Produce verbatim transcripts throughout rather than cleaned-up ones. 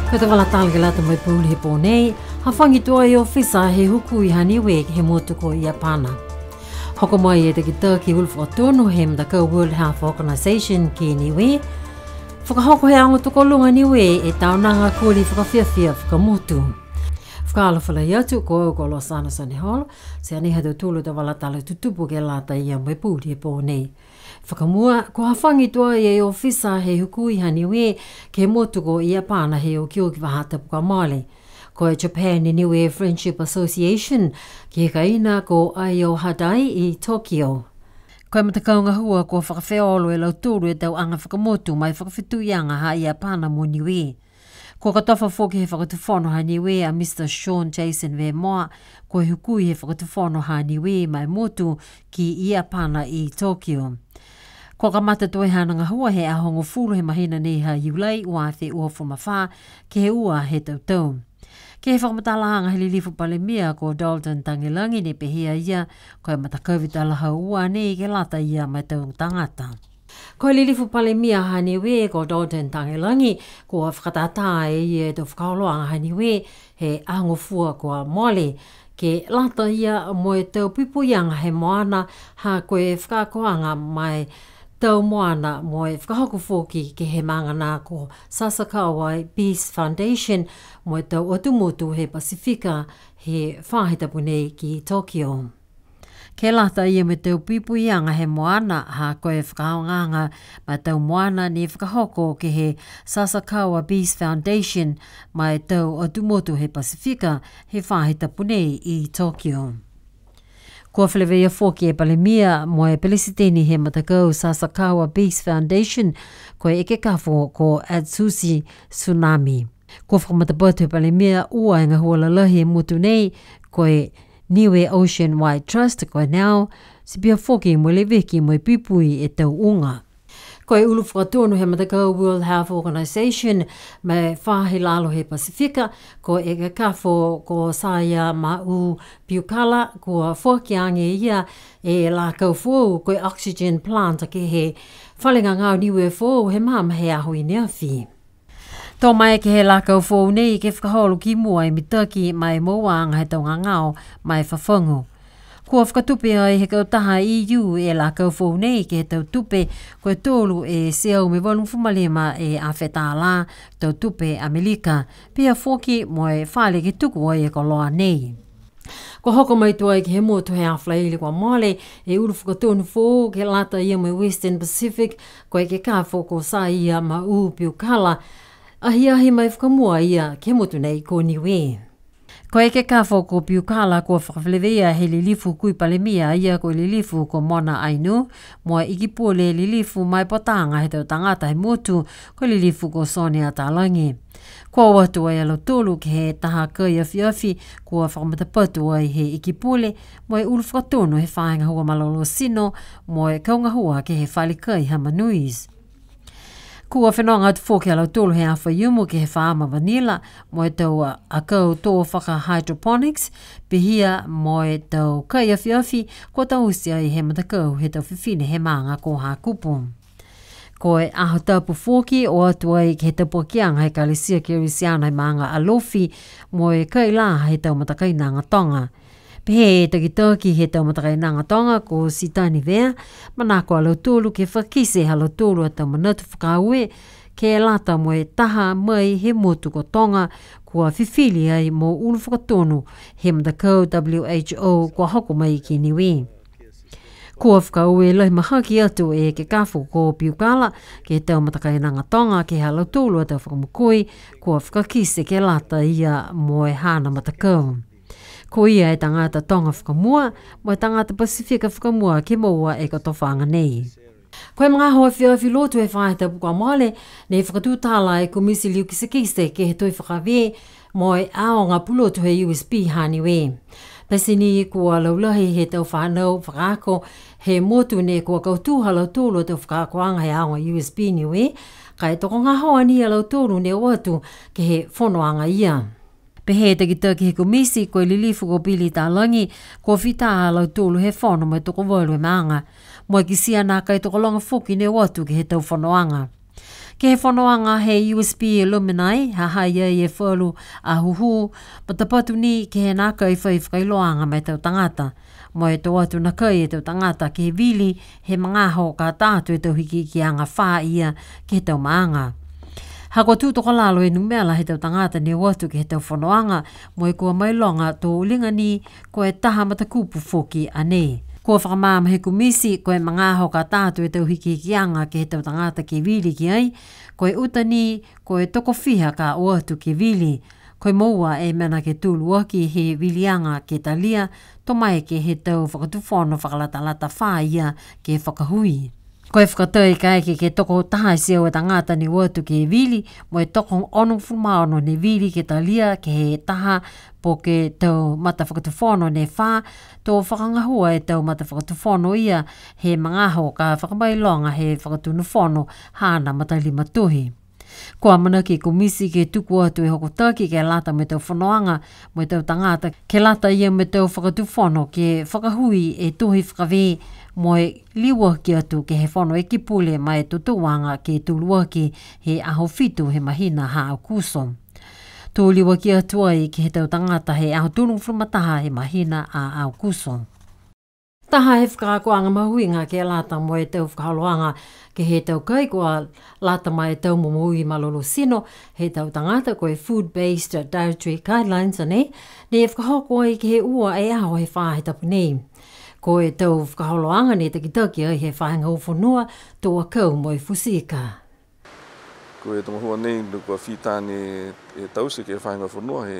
Ko e tau vala tala ke lata mo e pouli he pō nei, hafagi tuai e ofisa he hukui ha Niue ke he motu ko Iapana. Hoko mai e takitaki ulu fakatonu he matakau World Health Organization ki Niue. Fakahoko he aoga tokoluga Niue e taonaga koli fakafiafia fakamotu. Fakaalofa lahi atu, ko au ko Losana Soneholo, ti ha nei ha tautolu a tau vala tala tutupu ke lata ia mo e pouli he pō nei. Fakamua, kua hafagi tuai e ofisa he hukui ha Niue ke he motu ko Iapana he okioki faahi tapu kua mole. Ko e Japan Niue Friendship Association, ke he kaina ko Aio Hadai i Tokyo. Ko e matakau gahua kua fakafeolo e lautolu e tau aga fakamotu mo e fakafetuiaga ha Iapana mo Niue. Kua kotofa foki he Fakatufono ha Niue a Mr Sean Jason Vemoa, ko e hukui he Fakatufono ha Niue mo e motu ki Iapana i Tokyo. Kua kamata tuai haana gahua he aho hogofulu he mahina nei ha Iulai ua afe uafulu ma fā, ke he ua he tau tau. Ke he fakamatalaaga he lilifu Palemia ko Dalton Tagelagi ne pehē a ia, ko e matakavi talahau ua nei ke lata ia mo e tau tagata. Ko e lilifu Palemia ha Niue ko Dalton Tagelagi, kua fakatātā e ia e tau fakaholoaga ha Niue he aho gofua kua mole, ke lata ia mo e tau puipuiaga he moana, ha ko e fakaakoaga ma e tau moana mo e fakahoko foki ke he maaga nā ko Sasakawa Beach Foundation mo e tau atu motu he Pasifika he faahi tapu nei ki Tokyo. Ke lata ia mo e tau puipuiaga he moana, ha ko e fakaaogaaga ma e tau moana ne fakahoko ke he Sasakawa Beach Foundation mo e tau atu motu he Pasifika he faahi tapu nei i Tokyo. Kua feleveia foki e Palemia mo e Pelesiteni he matakau Sasakawa Beach Foundation, ko e ekekafo ko Atsushi Tsunami. Kua fakamatapatu he Palemia ua e gahua lalahi he motu nei, ko e Niue Ocean Wide Trust, ko e NOW, ti pihia foki mo e leveki mo e puipui e tau uga. Ko e ulu fakatonu he matakau World Health Organization mo e faahi lalo he Pasifika, ko e ekekafo ko Saya Mau Piukala, kua foaki age e ia e lakau foou, ko e oxygen plant ke he fale gagao Niue foou he magaaho he aho i neafi. To mai ke he lakau foou nei ke fakaholo ki mua e mitaki mo e mouaaga he tau gagao mo e fafagu. Kua fakatupe ai he kautaha E U e lakau foou nei ke he tau tupe, ko e tolu e teau mo e valugofulu ma lima e afe tālā tau tupe Amelika, pihia foki mo e fale ke tuku ai e koloa nei. Kua hoko mai tuai ke he motu he aho Falaile kua mole e ulu fakatonu foou ke lata ia mo e Western Pacific, ko e ekekafo ko Saya Mau Piukala, ahiahi mai fakamua a ia ke he motu nei ko Niue. Ko e ekekafo ko Piukala kua fakafeleveia he lilifu Kui Palemia, a ia ko e lilifu ko Mona Ainuu, mo e Ikipule lilifu ma e Potaaga he tau Tagata he motu, ko e lilifu ko Sonia Talagi. Kua o atu ai a lautolu ke he taha kai afiafi kua fakamatapatu ai he Ikipule mo e ulu fakatonu he faahi gahua malolō tino mo e kau gahua ke he fale kai ha Manui's. Kua fenoga atu foki a lautolu he aho Faiumu ke he faama vanila mo e tau akau tō faka-hydroponics, pihia mo e tau kai afiafi kua taute ai he matakau he tau fifine he maaga ko Hakupu. Ko e aho tapu foki o atu ai ke he tapuakiaga he Ekalesia Kerisiano he maaga Alofi mo e kailā he tau matakainaga toga. Pehē e takitaki he tau matakainaga toga ko Sitani Vea, manako a lautolu ke fakakite ha lautolu a tau manatu fakaaue ke lata mo e taha mai he motu ko Toga kua fifili ai mo ulu fakatonu he matakau W H O kua hoko mai ki Niue. Kua fakaaue lahi mahaki atu e ekekafo ko Piukala ke he tau matakainaga toga ke he ha lautolu a tau fakamokoi kua fakakite ke lata ia mo e haana matakau. Ko ia e tagata toga fakamua mo e tagata Pasifika fakamua ke moua e kotofaaga nei. Ko e magaaho afiafi Lotu he faahi tapu kua mole, ne fakatutala e Komiti Liu Kitekite ke he Toi Fakavē mo e aoga pulotu he U S P ha Niue. Pete ni kua laulahi he tau fanau fakaako he motu ne kua kautū ha lautolu a tau fakaakoaga he aoga U S P Niue, ka e tokogahoa ni a lautolu ne o atu ke he fonoaga ia. Pehē e takitaki he komiti ko e lilifu ko Pili Talagi, kua fita a lautolu he fono mo e tokovalu e maaga. Mo e kitia nākai tokologa foki ne o atu ke he tau fonoaga. Ke he fonoaga he U S P Alumni, ha ha i ai e falu a hūhū, matapatu ni ke he nākai fai fakailoaaga ma e tau tagata. Mo e tō atu nākai e tau tagata ke he vili he magaaho ka tā atu e tau hikihikiaga fā ia ke he tau maaga. Ha kua tū tokolalo e numela he tau tagata ne o atu ke he tau fonoaga, mo e kua mailoga tō liga ni ko e taha matakupu foki a nei. Kua fakamaama he komiti, ko e magaaho ka tā atu e tau hikihikiaga ke he tau tagata ke vili ki ai, ko e uta ni, ko e tokofiha ka o atu ke vili. Ko e moua e mena ke tuluaki he viliaga ke talia, to mai ke he tau fakatufono fakalatalata fā ia ke fakahui. Ko e fakatai kaeke ke tokotaha e teau e tagata ne o atu ke vili, mo e tokoonogofulu ma ono ne vili ke talia ke he taha po ke tau matafakatufono ne fā, to fakagahua e tau matafakatufono ia he magaaho ka fakamailoga he fakatonu fono haana matalima tohi. Kua amanaki e komiti ke tuku atu e hokotaki ke lata mo e tau fonoaga mo e tau tagata, ke lata ia mo e tau fakatufono ke fakahui e tohi fakavē mo e liuaki atu ke he Fono Ekepule ma e totouaga ke tuluaki he aho fitu he mahina ha Aokuso. To liuaki atu ai ke he tau tagata he aho tolugofulu ma taha he mahina a Aokuso. Taha he fakaakoaga mahuiga ke lata mo e tau fakaholoaga ke he tau kai kua lata ma e tau momoui malolō tino he tau tagata, ko e Food Based Dietary Guidelines a nei, ne fakahoko ai ke he ua e aho he faahi tapu nei. Ko e tau fakaholoaga ne takitaki ai he faahi gahua fonua, tō akau mo e futi ika. Ko e tau gahua nei, ne kua fita ni e taute ke he faahi gahua fonua he,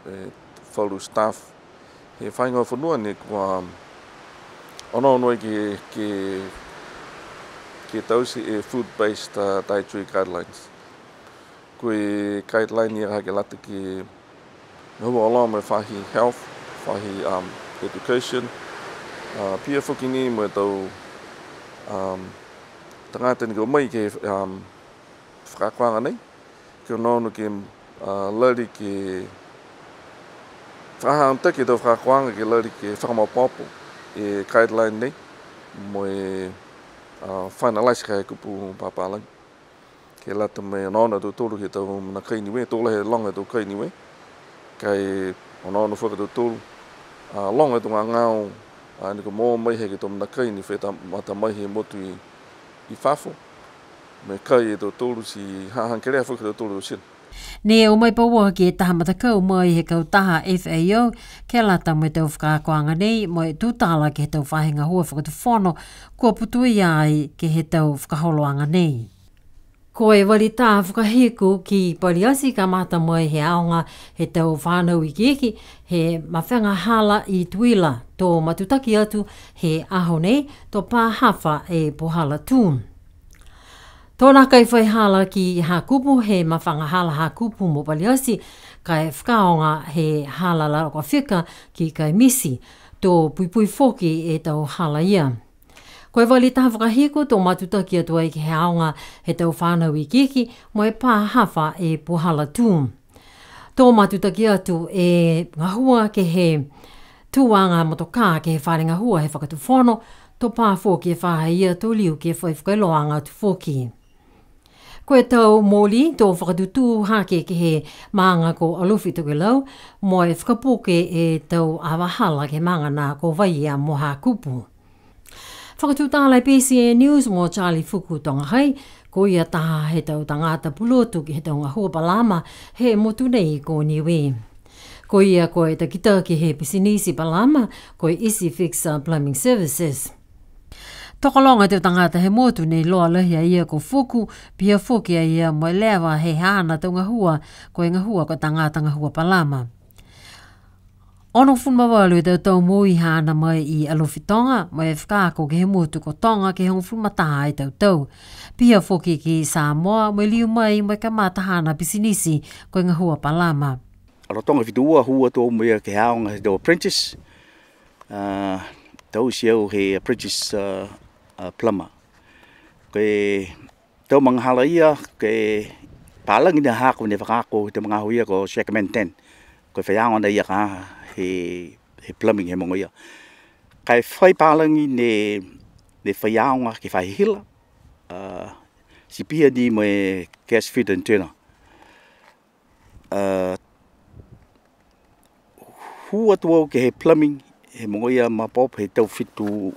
e falu staff. He faahi gahua fonua ne kua onoono ai ke, ke, ke taute e Food Based, uh, Dietary Guidelines. Ko e guideline ia ha ke lata ke gahua auloa mo e faahi health, faahi, um, education, uh, pihia foki ni mo e tau, um, tagata ne kua o mai ke, um, fakaakoaga nei, ke onoono ke, uh, lali ke fakahaga mitaki e tau fakaakoaga ke lali ke fakamaopoopo e guideline nei, mo e, uh, finalize ka e kupu papālagi. Ke lata mo e onoono a tautolu ke he tau mena kai Niue, to lahi e loga e tau kai Niue. Ka e onoono foki a tautolu, a, loga e tau gagao, a, ne kua moua mai he tau mena kai ne fai ta-, mata mai he motu i, i fafo. Mo e kai e tautolu ti ha ha kelea foki a tautolu tau tino. Ne o mai pauaki e taha matakau mai he kautaha F A O, ke lata mo e tau fakaakoaga nei, mo e tutala ke he tau faahi gahua fakatufono, kua putoia ai ke he tau fakaholoaga nei. Ko e vali tā fakahiku ki Paliati kamata mai he aoga he tau fānau ikiiki, he mafega hala i Tuila, to matutaki atu he aho nei, to pā hafa e puhala tū. To nākai fai hala ki Hakupu, he mafega hala Hakupu mo Paliati, ka e fakaaoga he hala Lalokafika ki Kaimiti, to puipui foki e tau hala ia. Ko e vali taha fakahiku to matutaki atu ai ke he aoga he tau fānau ikiiki mo e pā hafa e puhala tū. To matutaki atu e gahua ke he tuaga motokā ke he fale gahua he fakatufono, to pā foki e faahi ia to liu ke fai fakailoaaga atu foki. Ko e tau moli to fakatutū hake ke he maaga ko Alofi Tokelau, mo e fakapuke e tau avahala ke he maaga nā ko Vaiea mo Hakupu. Fakatutala e B C N News mo Charlie Fuku Togahai, ko ia taha he tau tagata pulotu ke he tau gahua palama he motu nei ko Niue. Ko ia ko e takitaki he pisinisi palama, ko e Easy Fix Plumbing Services. Tokologa e tau tagata he motu ne iloa lahi a ia ko Fuku, pihia foki a ia mo e leva he haana tau gahua, ko e gahua ko e tagata gahua palama. Onogofulu ma valu e tau tau moui haana mai i Alofi Toga, mo e fakaako ke he motu ko Toga ke he hogofulu ma taha e tau tau. Pihia foki ki Samoa, mo e liu mai mo e kamata haana pisinisi, ko e gahua palama. Alofi Toga fitu ua, hū atu au mo ia ke he aoga he tau apprentice. A, taute au he apprentice, a, a, plumber. Ko e tau magahala ia, ko e palagi ni a haaku ne fakaako he tau magaaho ia ko Shackman ten. Ko e faiaoga nei a ka he, he plumbing he mogo ia. Ka e fai palagi ne, ne faiaoga ke fai hila. A, Ti pihia ni mo e gasfitter and turner. A, hū atu au ke he plumbing, he mogoia mop he tau fitu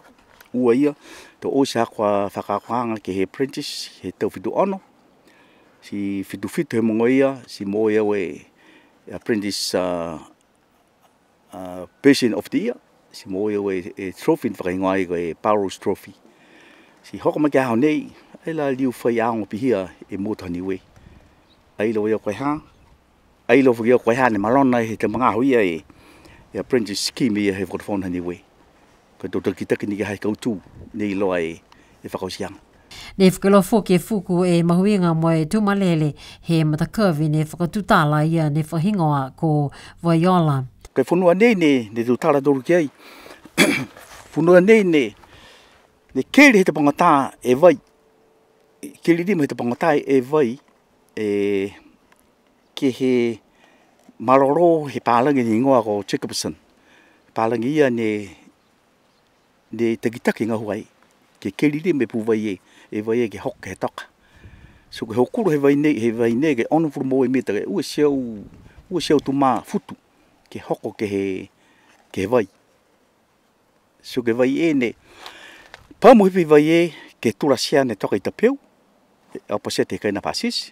ua ia, to oti haaku a fakaakoaga ke he apprentice, he tau fitu ono. Ti fitu fitu he mogoia, ti moua e au e apprentice, a, a, Person of the Year, ti moua e au e, e trophy ne fakahigoa ai ko e Barrows Trophy. Ti hoko mai ke he aho nei, ai la liu fai aoga pihia e motu ha Niue. Ai la ia ko e ha, ai la ia ko e ha ne malona he tau magaaho ia e, e apprentice scheme ia he Vodafone ha Niue. Ko e tau takitaki ni ke he kautū, ne iloa e, e fakaotiaga. Ne fakailoa foki e fuku e mahuiga mo e tū malele he matakavi ne fakatutala ia ne fakahigoa ko Vaiola. Ko e fonua nei ne, ne tutala tolu ki ai. Fonua nei ne, ne keli he tau pagatā e vai. Keli lima he tau pagatā e vai, e, ke he malolō he palagi ne higoa ko Jacobsen. Palagi ia ne, ne takitaki gahua ai. Ke keli lima e pū vai e, e vai e ke hoko ke he toka. So ke hokulo he vai nei, he vai nei ke onogofulu mo e mita ke ua e teau, ua e teau tumā futu. Ke hoko ke he, ke he vai. So ke vai e ne. Pamu he pī vai e ke tula tia ne toka i Tapeu. Opposite he kaina Pasisi.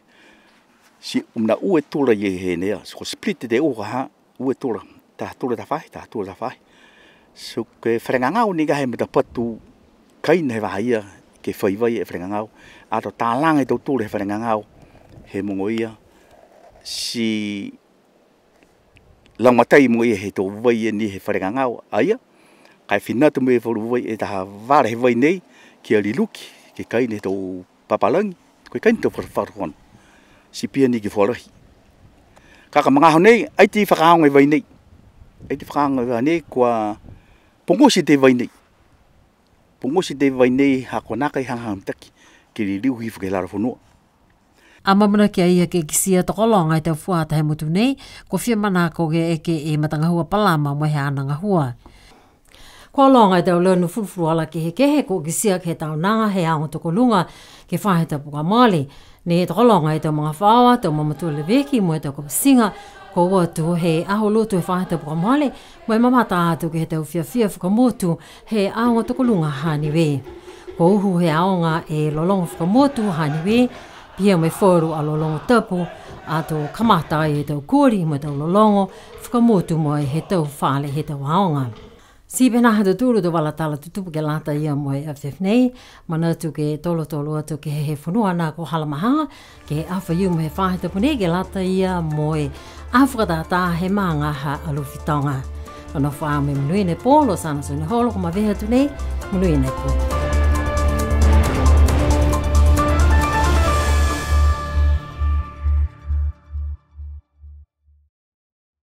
Ti mena ua e tula i he nei a. So ko split e ua ka ha, ua e tula. Taha tula taha faahi, taha tula taha faahi. So ke fale gagao ni ka he matapatu kaina he vahā ia, ke fai vai e fale gagao. Ato talaga e tau tula he fale gagao. He mogoia. Ti lagomatai mo ia he tau vai ia ni he fale gagao, a ia, ka e fina atu mo e falu vai e taha vala he vai nei, kia liluki, ke kai ni he tau papalagi, ko e kai ni tau fale, fale kono. Ti pihia ni ke fualahi. Ka ko e magaaho nei, ai ti fakaaoga e vai nei. Ai ti fakaaoga e vai nei, kua pogosi e vai nei. Pogosi e vai nei, ha kua nākai hagahaga mitaki, ke liliu hifo ke he lalo fonua. Amanaki a ia ke kitia tokologa e tau fuata he motu nei, kua fia manako ke eke e matagahua palama mo e haana gahua. Kua loga e tau lanu fulufuluola kehekehe, kua kitia ke he tau naga he aoga tokoluga, ke he faahi tapu kua mole. Ne tokologa e tau magafaoa, tau mamatua leveki, mo e tau kapitiga, kua o atu he aho lotu he faahi tapu kua mole, mo e mamata atu ke he tau fiafia fakamotu, he aoga tokoluga ha Niue. Kua uhu he aoga e lologo fakamotu ha Niue, pihia mo e falu a lologo tapu, ato kamata ai e tau koli mo e tau lologo fakamotu mo e he tau fale he tau aoga. Ti pihia ha tautolu tau vala tala tutupu ke lata ia mo e afiafi nei, manatu ke tolotolo atu ke he fonua na ko Halamahaga, ke he afiafi mo e faahi tapu nei ke lata ia mo e aho fakatātā he maaga ha Alofi Toga. Nonofo ā mo e monuina e pō, Losana Sioneholo kua mavehe atu nei, monuina e pō.